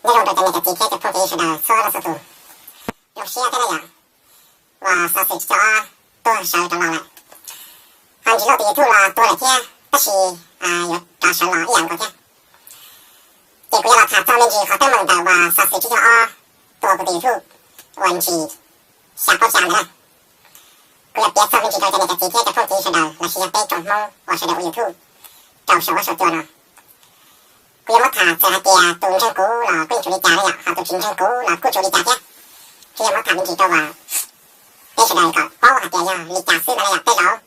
Nyob zoo rau cov niam cov txiv thiab cov phooj ywg sawv daws txhua leej txhua tus. Zoo siab thiab na yom, uas xov xwm tsib caug ob tuag sawv rov los lawm. Ho Ntsis Lauj tus YouTube los tuag lawm thiab, tab sis yuav rov sawv los ib yam nkaus thiab. Ces kuv yuav los tham txog me ntsis qhov teeb meem ntawm uas xov xwm tsib caug ob tua kuv tus YouTube uas Ntsis xya plaub xya ntawd na. Kuv yuav piav txog me ntsis rau cov niam cov txiv thiab cov phooj ywg sawv daws los sis yog peb tsoom Hmoob uas sawv daws ua YouTube rau saum huab saum cua no. Kuv yuav muab tham txawm hais tias tus ntseeg kuv los kuj yuav tsum li cas na yom, ho tus tsis ntseeg kuv los kuj tsum li cas thiab. Kuv yuav muab tham me ntsis rau uas peb sawv daws kom paub hais tias yog li cas xwb no na yom.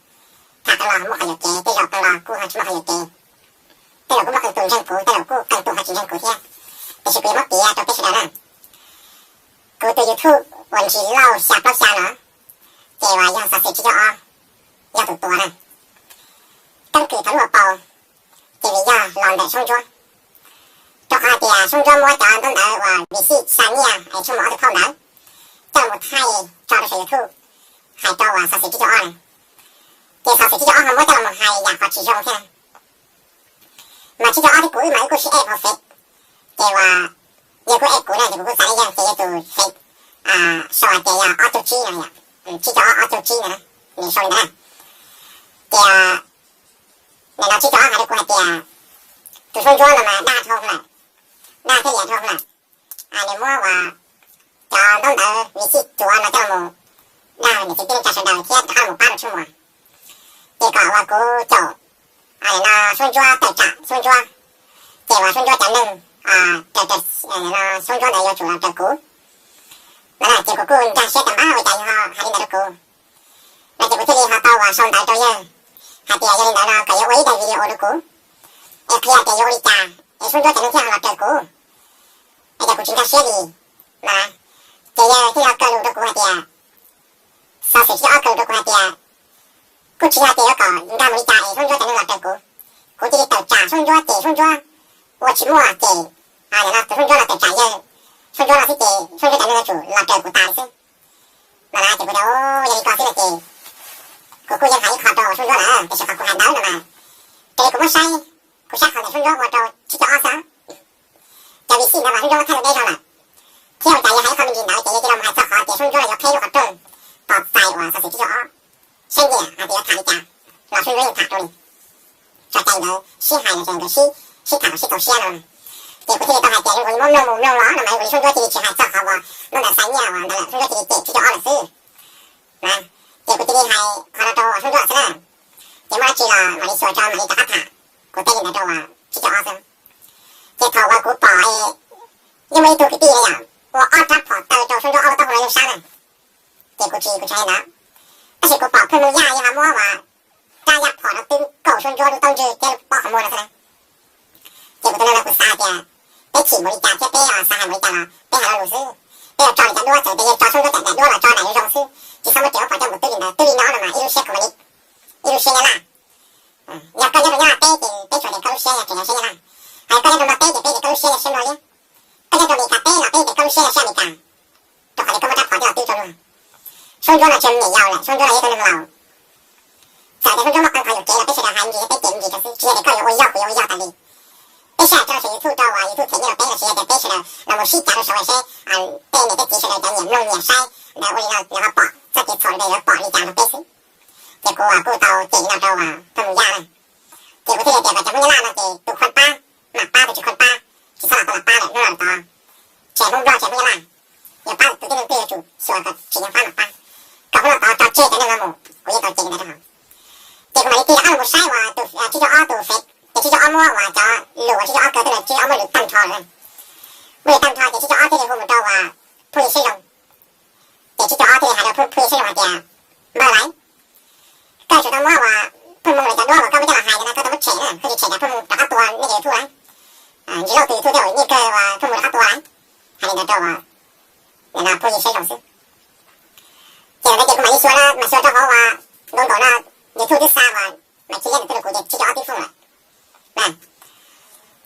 Tej zaum tham qee los muaj qhov yuam kev, tej zaum qee los kuj ho tsis muaj qhov yuam kev. Tej zaum kuj muaj qee tus ntseeg kuv, tej zaum kuj qee tus ho tsis ntseeg kuv thiab. Tiam sis kuv yuav muab piav rau peb sawv daws na. Kuv tus YouTube uas Ntsis Lauj xya plaub xya no, ces uas yog xov xwm tsib caug ob yog tus tua na. Keeb kwm thaum ub uas paus, ces vim yog los ntawm Soob Ntsuab, rau qhov hais tias Soob Ntsuab muab cov ntaub ntawv uas Vim Xij xa nyiaj es tshuaj mus ob tug phauj ntawd coj los thaij tso rau saum YouTube hais rau uas xov xwm tsib caug ob na. Ces xov xwm tsib caug ob ho muab coj los hais yam qhov tsis zoo thiab. Mas tsib caug ob thiab kuv wb mas wb kuj sib add hauv Face, ces uas yawg kuj add kuv na, ces kuv kuj xav li yawg ces yawg tus Face sau hais tias yog ob cuj tsib no yom, tsib caug ob, ob cuj tsib no, nws sau li ntawd na. Ces nim no tsib caug ob hais rau kuv hais tias tus Soob Ntsuab no mas dag dhau lawm, dag thiab liam dhau lawm. Nws muab uas cov ntaub ntawv Vim Xij tuav no coj los dag niam txiv kwv tij neej tsa sawv daws thiab rov qab los pab rau Tsheej Muas. Ces kom uas kuv caum no Soob Ntsuab tawm tsam Soob Ntsuab, ces uas Soob Ntsuab cov neeg raws, Soob Ntsuab ntawd yuav tsum los raws kuv no. Ces kuv kuj nkag siab tas npab ua cas yog hais li ntawd rau kuv. No ces kuv thiaj li ho tau uas sau ntawv rau yawg hais tias yog li ntawd no kom yawg ua ib daim video rau kuv es qhia tias yuav ua li cas es Soob Ntsuab cov neeg thiaj ho los raws kuv, es cas kuv tsis nkag siab li na. Ces yawg thiaj li ho kaw lus rau kuv hais tias, xov xwm tsib caug ob kaw lus rau kuv hais tias kuj tsis yog tias yuav kom nkag mus li cas es Soob Ntsuab cov neeg los raws kuv. Kuv cia li tawm tsam Soob Ntsuab ces Soob Ntsuab ua tsis muaj ces, nim no tus Soob Ntsuab no tawm tsam yawg, Soob Ntsuab no xwb ces Soob Ntsuab cov neeg yuav tsum los raws kuv tas li xwb no na. Ces kuv tias yog li ko xwb no ces kuv kuj yeej hais ib qho rau Soob Ntsuab lawm, tiam sis qhov kuv hais ntawd no mas raws li kuv muab saib, kuv saib qhov ntawm Soob Ntsuab ua rau tsib caug ob xwb. Cov Vim Xij ntawd mas Soob Ntsuab muab thaij deb zog lawm, thiab ua cas yog hais ib qho me ntsis ntawd ces yog cia li mus hais txog qhov tias Soob Ntsuab los yuav qheb lub qhov rooj tos txais uas xov xwm tsib caug ob saib nyiam hais tias yuav tham li cas los Soob Ntsuab yeej tham rau li tso cai ntawd sib hais los nkawd sib, sib tham los sib txaus siab no. Ces kuv thiaj li tau hais tias zoo nkaus li muab mloog mus mloog los no mas zoo nkaus li Soob Ntsuab cia li tsis hais txog qhov uas lub ntawd xais nyiaj uas ntawd lawm, Soob Ntsuab cia li cem tsib caug ob lawm xwb na. Ces kuv cia li hais qhov no rau Soob Ntsuab xwb na. Ces muaj dab tsi los mam li xyuas tso mam li rov qab tham, kuv teb li ntawd rau uas tsib caug ob xwb. Ces thaum uas kuv pom, yeej muaj ib tug kwv tij yom, ua ob rab phom taw rau Soob Ntsuab ob lub taub hau no yeej sab na. Ces kuv tsis, kuv tsis hais ntawd, tab sis kuv pom Pheej Mooj Yaj yog ho muab uas rab yaj phom no twb kaum Soob Ntsuab lub taub ntswg thiab lub pob qhov muag no xwb na. Ces kuv tus neeg no kuv xav hais tias peb chim npaum li cas thiab peb xav hais npaum li cas los peb hais lo lus xwb. Peb yuav tso li cov duab txawm tias yawg tso Soob Ntsuab cov daim duab los tso daim zoo zoo xwb, tsis txhob muab riam muab phom coj mus twb li ntawd, twb li no no mas ib lub siab kuv mam li, ib lub siab nyab laj. Yog koj nyob rau Nyab Laj teb ces peb tsuas tias koj lub siab yog tseem yog siab Nyab Laj, hos yog koj nyob rau no teb ces peb tias koj lub siab yog siab Nplog thiab. Koj nyob rau Amelikas teb los peb tias koj lub siab yog siab Amelikas, rau qhov tias koj muab rab phom coj los twb rau luag. Soob Ntsuab no tsis yog me nyuam yaus lawm, Soob Ntsuab los yog ib tug neeg laus. Txawm tias Soob Ntsuab muaj qee qhov yuam kev los peb sawv daws hais me ntsis thiab peb cem me ntsis rau xwb, tsis yog tias koj yuav ua yog kuv yuav ua yog tas li. Peb sij hawm tso saum YouTube rau uas YouTube them nyiaj rau peb los sis yog tias peb sawv daws los mus sib cav rau saum web seb tej niam tej txiv sawv daws cov nyiam mloog nyiam saib ntawd ua li no lawv ho pom txoj kev txhaum ntawd lawv pom li cas rau peb xwb. Ces kuv kuj tau cem li no rau Pheej Mooj Yaj na. Ces kuv thiaj li tias kom cov Hmoob Nyab Laj no ces tus khuam pab mam pab, tus tsis khuam pab tsis txhob los tau los pab lawm, hnub no tod tsis hais Hmoob Nplog tsis hais Hmoob Nyab Laj, yog pab tus tib neeg twg yuav tsum xyuas kom tsim nyog pab mam pab, kom hnub no tod tso tseg cov neeg no mus, kuv yeej tau cem li ntawd rau hauv. Ces kuv mam li tig rov qab los mus saib uas tus tsib caug ob tus Face, ces tsib caug ob muab uas cov lus uas tsib caug ob kaw tuaj no tsib caug ob muab lus tag nrho lawm. Muab lus tag nrho ces tsib caug ob thiaj li hu mus rau uas Phooj Ywg Siab Zoo. Ces tsib caug ob thiaj li hais rau Phooj, Phooj Ywg Siab Zoo hais tias, Npawg Laiv, koj tsum tau muab uas Pheej Mooj lawv cov duab uas koj muab coj los hais ntawd no koj tau muab tshem na, koj tsis tshem ces Pheej Mooj rov qab tua nej cov YouTube lawm. Ntsis Lauj tus YouTube thiaj ua nyiaj kawg uas Pheej Mooj rov qab tua lawm. Hais li ntawd rau uas Phooj Ywg Siab Zoo xwb. Ces ntawd ces kuv mam li xyuas no, mam xyuas rau hauv uas ntaus ntaus no, YouTube twb xa uas mam khib liab ntawm tuj rau kuv ces tsib caug ob twb fooj lawm.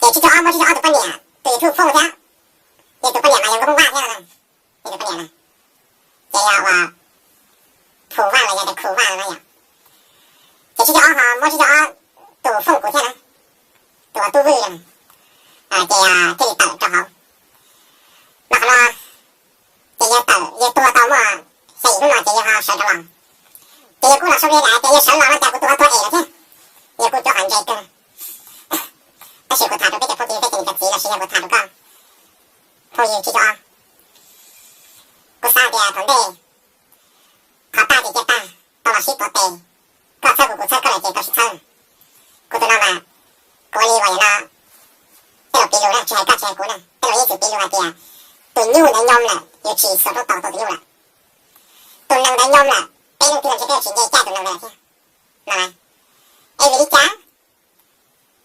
Ces tsib caug ob muab tsib caug ob tus poj niam tus YouTube fooj thiab. Ces tus poj niam mas yog nkauj Hmoob Vaj thiab no, yog tus poj niam na. Ces yog uas Phu Vaj los yog tias Khu Vaj no yom. Ces tsib caug ob ho muab tsib caug ob tus fooj kuv thiab na, tus uas Tub Vwj no. Ces thiaj li tawm rau hauv. Qhov no ces yawg tawm yawg tuag tau muaj xya yim hnub no ces yawg ho sawv rov los. Ces yawg kuj los sau li dav tias yawg sawv los no cas kuv tus ho tuag es lawm thiab. Yawg kuj cuab qhov ntse kawg. Tab sis kuv tham rau peb cov phooj ywg, peb cov niam cov txiv los sis yog kuv tham rau koj phooj ywg tsib caug ob, kuv xav tias thaum ntej qhov tag ces cia tag, tau los sib tuav tes. Koj txhawb kuv, kuv txhawb koj lawm ces tau sib txhawb. Kuv tus no mas kuv ua li uas yog no, tej laus piv lus na, tsis hais koj tsis hais kuv na, tej laus yeej txwm piv lus hais tias tus nyuj ntawd nyoo lawm yuav tsis xuas roob tau tus nyuj lawm. Tus nees ntawd nyoo lawm, peb leej twg los ntshe peb yuav tsis nce caij tus nees ntawd thiab no. Es vim li cas?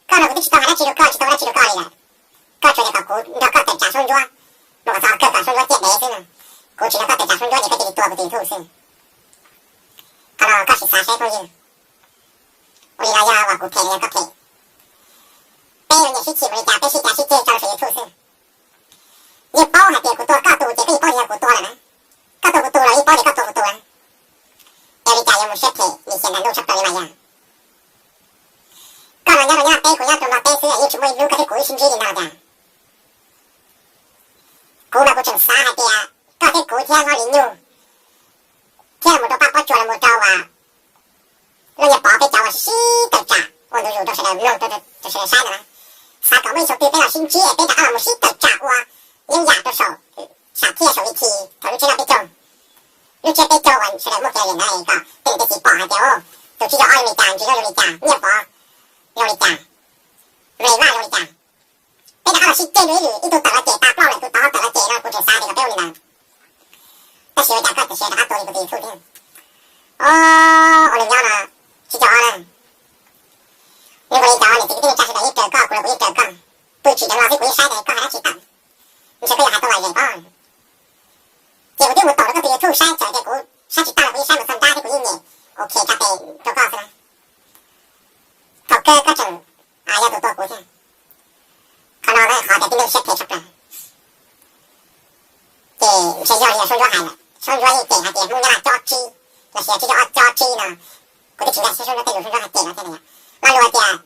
Koj no kuv twb tsis tau hais dab tsi rau koj, tsis tau ua dab tsi rau koj li lawm. Koj tsuas yog kom kuv nrog koj tawm tsam suab ntsuab, mus kom txog kawg kom suab ntsuab ciaj dev xwb na. Kuv tsis nrog koj tawm tsam suab ntsuab ces koj cia li tua kuv tus YouTube xwb. Qhov no koj sim xav saib phooj ywg, ua li no yog uas kuv phem los yog koj phem? Peb yuav nyiam sib chim mus li cas peb sib cav sib ceg tso rau saum YouTube xwb. Yeej paub hais tias kuv tua koj tus ces koj yeej paub tias yog kuv tua lawm na. Koj tua kuv tus los yeej paub tias koj tua kuv tus na. Es ua li cas yuav mus siab phem lim hiam nraim ntuj tshaj plaws li mas yog? Koj no nyob rau Nyab Laj teb, kuv nyob rau Nplog teb xwb, yeej tsis muaj ib lub koj thiab kuv wb sib ntsib li ntag cas. Kuv mas kuv tseem xav hais tias koj thiab kuv thiab Hlob Lis Nyug thiab los rau Paj Pob Tsuas los rau uas Looj Nyiaj Pov, peb cov uas sib sib tawm tsam ua ntu zus rau sawv daws mloog, rau sawv daws saib no na, xav kom muaj ib zaug twg peb los sib ntsib es peb rov qab los mus sib tawm tsam ua yeeb yam rau saum, sam thiaj saum li thi thaum lub tsiab noj peb caug, lub tsiab peb caug uas sawv daws muaj kev li ntawd kom tej niam tej txiv pom hais tias tus tsib caug ob zoo li cas, ntsis zoo li cas, Nyiaj Pov zoo li cas, Ray Vaj zoo li cas. Peb rov qab los sib ceg dua ib lwm, ib tug tawm los cem tas plaub lawm, tus tod tawm los cem no, kuv tseem xav tias kom peb ua li ntawd. Tab sis ua cas koj tam sim rov qab tua li kuv tus YouTube thiab? Ua li nyob no, tsib caug ob na, zoo li cov niam txiv kwv tij neej tsa sawv daws yeej raws koj, kuv los kuv yeej raws koj. Pw tsim dheev los xwb kuv yeej saib tias koj hais dab tsi tawm, ntshe koj yuav hais tau lom zem pob. Ces kuv twb mus tom rau koj tus YouTube saib, txawm tias kuv saib tsis tag los kuv yeej saib mus txog nrab thiab kuv yeej nyem, ok, tsa tes rau koj xwb na. Thaum kawg koj tseem yog tus tua kuv thiab. Qhov no na qhov tias tib neeg siab phem tshaj plaws. Ces ntshe yog li suab ntsuab hais lawm, suab ntsuab yeej cem hais tias Hmoob Nyab Laj cob tsib, los sis yog tsib caug ob cob tsib no. Kuv twb tsis nkag siab suab ntsuab tej lus suab ntsuab hais cem no thiab. Lo lus tias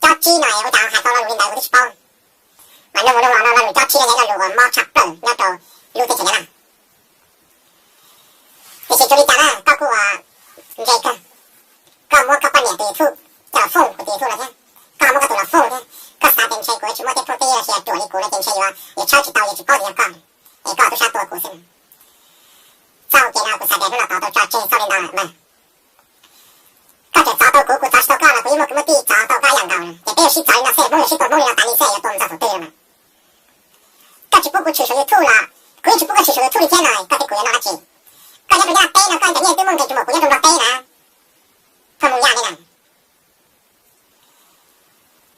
cob tsib no ua cas hais tau lo lus li ntawd kuv twb tsis paub. Mas nug mus nug los no lo lus cob tsib no yog lo lus uas mob tshaj plaws nyob rau lub teb chaws Nyab Laj. Tiam sis tsuas li cas na koj kuj ua ntse kawg, koj muab koj poj niam tus YouTube coj los fooj kuv tus YouTube no thiab, koj muab koj tus los fooj thiab. Koj xav tias ntshe kuv yuav tsis muaj tej phooj tej ywg los sis yog ruam li kuv no ces ntshe yuav, yuav tshawb tsis tau, yuav tsis paub tias yog koj, es koj tub sab tua kuv xwb. Txoj hau kev no kuv xav tias hnub no tod tau tso tseg txoj li ntawd lawm mas. Koj tseem txov tau kuv, kuv txov tsis tau koj los kuv yeej muaj kwv muaj tij txov tau koj ib yam nkaus. Ces peb yuav sib txov li no xwb, Hmoob yuav sib tua Hmoob li no tas li xwb, yuav tua mus txog thaum twg no mas. Koj tsis pub kuv tshwm saum YouTube los kuv yeej tsis pub koj tshwm saum YouTube li thiab no, koj thiab kuv yuav noj dab tsi? Koj nyob rau Nyab Laj teb no koj cov nyiaj twb muaj nqis rau mus, kuv nyob rau Nplog teb na, pheej mus yam li na.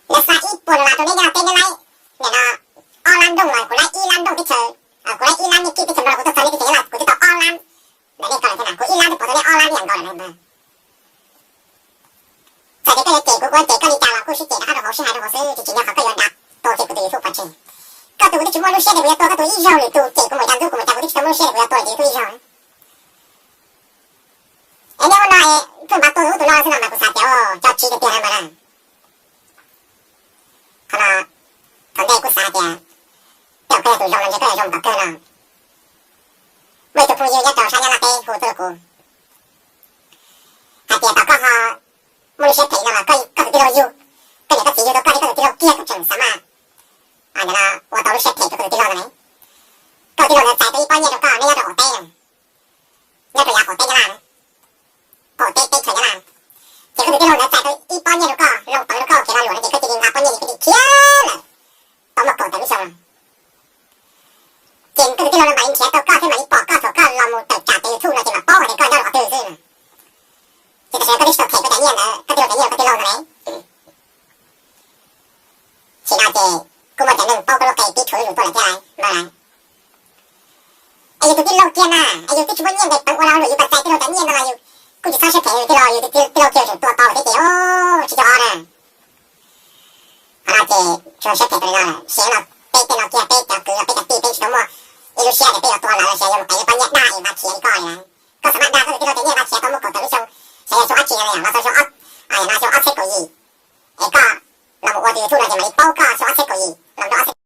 Lawv xa ib puas dollar rau neb Nyab Laj teb, neb laib, nim no ob lab nrooj los kuv laib ib lab nrooj teb chaws, kuv laib ib lab nyiaj kij teb chaws Nplog los kuv tuaj txog neb teb chaws Nyab Laj kuv twb tau ob lab ntawm nej ko lawm thiab na, kuv ib lab twb pov tau neb ob lab ib yam nkaus lawm na. Txawm tias koj yuav cem kuv, kuv yuav cem koj li cas los kuj sib cem rov qab rau hauv, sib hais rau hauv xwb, tsis tsis yog qhov koj yuav nrad tua kiag kuv tus YouTube pov tseg. Koj tus kuv twb tsis muaj lub siab tias kuv yuav tua koj tus ib zaug, lwm tus cem kuv mus cas ntxub kuv mus cas kuv twb tsis tau muaj lub siab tias kuv yuav tua tus YouTube ib zaug. Es neb ua no es pheej npaj tua tus ub tus no xwb no mas kuv xav tias ua cov tsis tiag tiag no mas na. Qhov no thaum ntej kuj xav hais tias tej zaum koj yog tus zoo no ntshe koj yuav zoo tom kawg no. Muaj ib tug phooj ywg nyob rau sab Nyab Laj teb hu tuaj rau kuv hais tias kom koj ho muaj lub siab phem no los koj tus tij laug yug, koj niam koj txiv yug tau koj thiab koj tus tij laug kiag koj tseem xav mas ua tau lub siab phem rau koj tus tij laug no ne. Koj tus tij laug ntawd txais tau ib pob nyiaj rau koj, neb nyob rau qaum teb, nyob rau yav qaum teb Nyab Laj, qaum teb teb chaws Nyab Laj. Ces koj tus tij laug ntawd txais tau ib pob nyiaj rau koj, loo tawv rau koj ua kev lag luam no ces koj cia li nqa pob nyiaj ces koj cia li khiav lawm, tau muaj kaum tawm lub xyoo. Ces koj tus tij laug no mam li nrhiav tau koj thiab mam li pom koj thaum koj los mus tawm tsam tes YouTube no ces mam paub hais tias koj nyob rau qhov twg xwb. Ces tam sim no koj twb tsis tau them koj cov nyiaj ntawd, koj tij laug cov nyiaj rau koj tij laug ntawd ne. Sim no ces kuj muaj cov neeg paub koj lub qe pib rhuav zuj zus tuaj lawm thiab lawm mas. Es yus tus tij laug kiag na, es yus twb tsis muaj nyiaj nqis peev ua lag luam, yus kom txais tij laug cov nyiaj no los yus kuj tsis txhob siab phem, yus tij laug, yus tij laug kiag tseem tua tau lawm thiab ces tsib caug ob na. Qhov no ces tsuas siab phem tas li no lawm, sim no peb tej no kiag peb cov kwv los peb cov tij peb tsis tau muaj ib lub siab tias peb yuav tua lawv los sis yuav mus qev lawv pob nyiaj dag es nqa khiav li koj li na. Koj txhob maj dag koj tus tij laug cov nyiaj nqa khiav tau muaj kaum tawm lub xyoo, xyov yog xyoo ob tsis no los xyoo ob, no xyoo ob txhiab kaum yim, es koj los mus ua tus YouTube no ces mam li paub koj xyoo ob